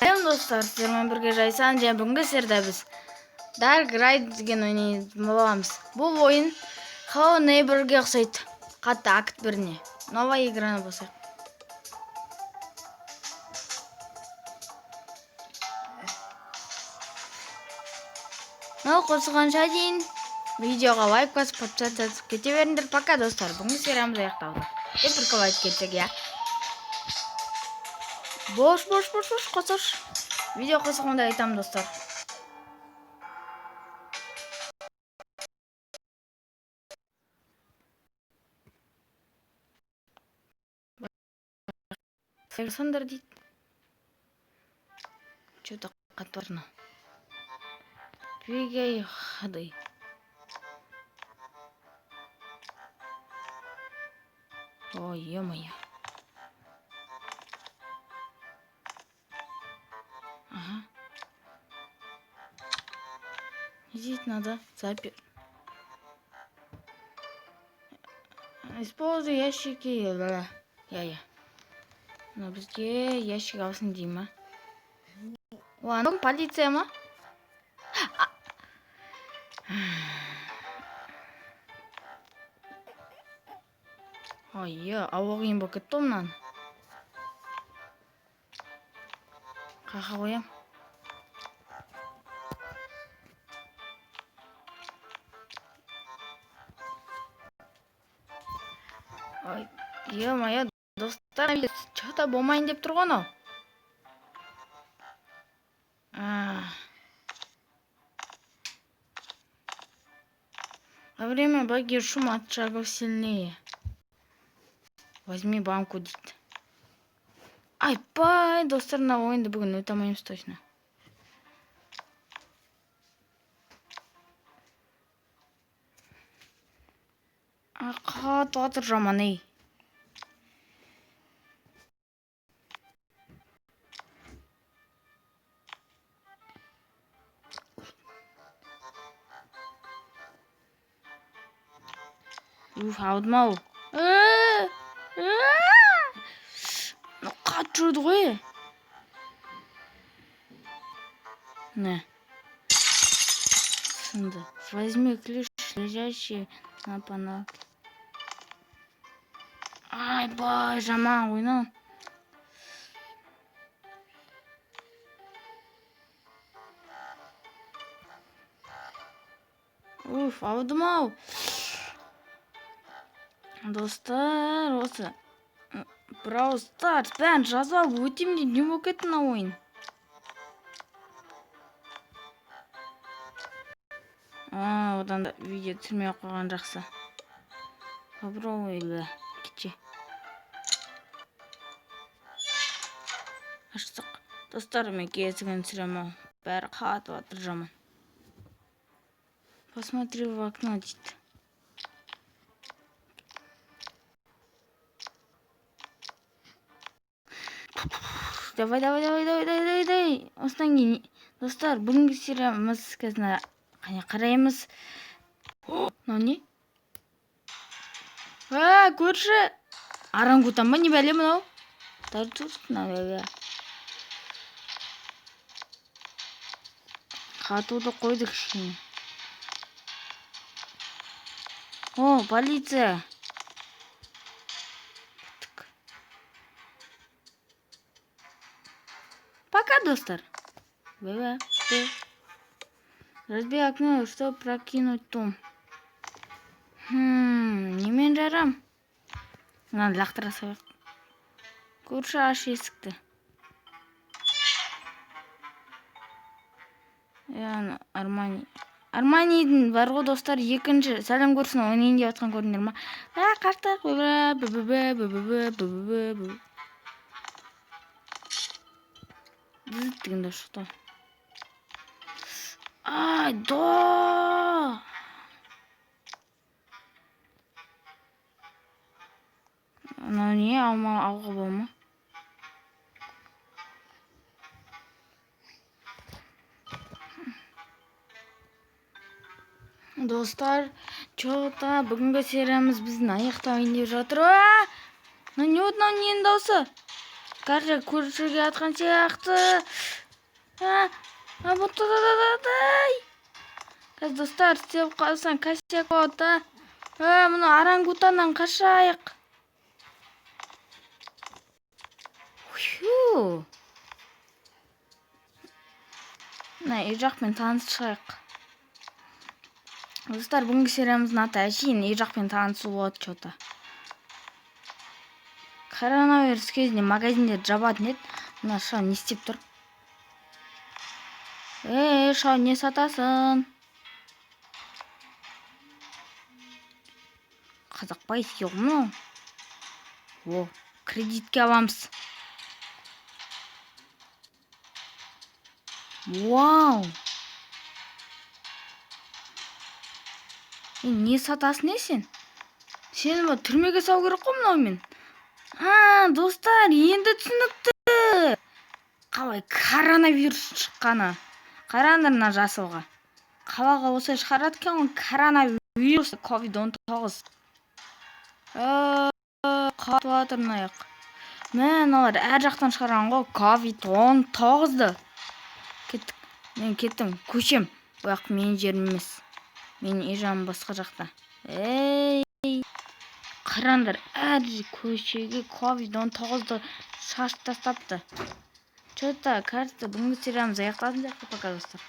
Сәлем, достар, сіздермен бірге Жайсан және бүгінгі серияда біз Dark Ride деген ойнайтын боламыз. Бұл ойын Hello Neighbor-ге ұқсайды. Қатты акт біріне. Новая играны басайық. Мынау қосылғанша дейін видеоға лайк басып, подписаться етіп кете беріңдер. Пока, достар. Бүгінгі сериямыз аяқталды. Деп бір айтып кетсек, иә. Бош, бош, бош, бош, қосыш. Видео қосылғанда айтамын, достар. Александр дейді. Что-то қатты. Двигай ходы. Ой, ё-моё. Ага. Здесь надо запер. Используй ящики. Я. Мына бізге ящик алсын дей ма? Ладно, полиция ма? Ой, ауа қиын болып кетті ғой мынаны. Қақа қоям. Ой, ё-моё, достар, что-то болмайын деп тұр ғой анау. А. Во время баги шум от шагов сильнее. Возьми банку дейді. Айпай, достар, мына ойынды бүгін өте алмаймыз точно. А, қатып жатыр жаман, ей. Уф, алдым ау. Қатты жүрді ғой. Не. Сынды. Возьми ключ, лежащий на панелке. Айбай, жаман ойнау. Уф, алдым ау. Достар, осы Brawl Stars бәрін жазып алып өтемін деп, не болып кетті мына ойын? А, одан да видео түсірмей ақ қойған жақсы. Попробуй, да. Кетші. Аштық. Достар, мен келесі күні түсіремін ау. Бәрі қатып жатыр жаман. Посмотри в окно дейді. Давай, давай, давай, давай, давай, давай, давай. Осыдан кейін, достар, бүгінгі сериямыз қазір қане қараймыз. Мынау не? А, көрші. Орангутан ба, не бәле мынау? Мынау. Қатуды қойды кішкене. О, полиция. Кеттік. Пока, достар. Б, Т. Разбей окно, чтобы прокинуть дом. Немен жарам? Мынаны лақтыра салайық. Көрші, аш есікті. Иә, Армани. Арманидің бар ғой, достар, екінші сәлем көрсін ойнайын деп жатқан, көрдіңдер ма? А, қаштық. Б б б б б б б б б. Деген дауыс шықты. Ай, да. Мынау не, алма алуға бола ма? Достар, чё-то бүгінгі сериямыз біздің аяқтайын деп жатыр. А! Мынау не болды, мынау ненің дауысы? Кажется, көршіге атқан сияқты. А, а, вот. Қазір, достар, істеп қалсаң, косяк болады, а. А, мына орангутаннан қашайық. Фью. Мына үй жақпен танысайық. Достар, бүгінгі сериямыздың аты әшейін үй жақпен танысу болады че-то. Коронавирус кезінде магазиндер жабатын еді. Мына шал не істеп тұр? Ей, шал, не сатасың? Қазақбайский ғой мынау. О, кредитке аламыз. Вау! Е, не сатасың, е, сен? Сені бұл түрмеге салу керек қой мынаумен. А, достар, енді түсінікті. Қалай коронавирус шыққаны. Қараңдар мына жасылға. Қалаға осылай шығарады екен ғой коронавирус COVID-19. Қатып жатыр мына аяқ. Мә, мыналар әр жақтан шығарған ғой COVID-19-ды. Кеттік. Мен кеттім. Көшем. Бұл менің жерім емес. Менің үй жағым басқа жақта. Ей! Қараңдар, әр көшеге COVID-19-ды шашып тастапты. Че-то, кажется, бүгінгі сериямыз аяқталатын сияқты пока, достар.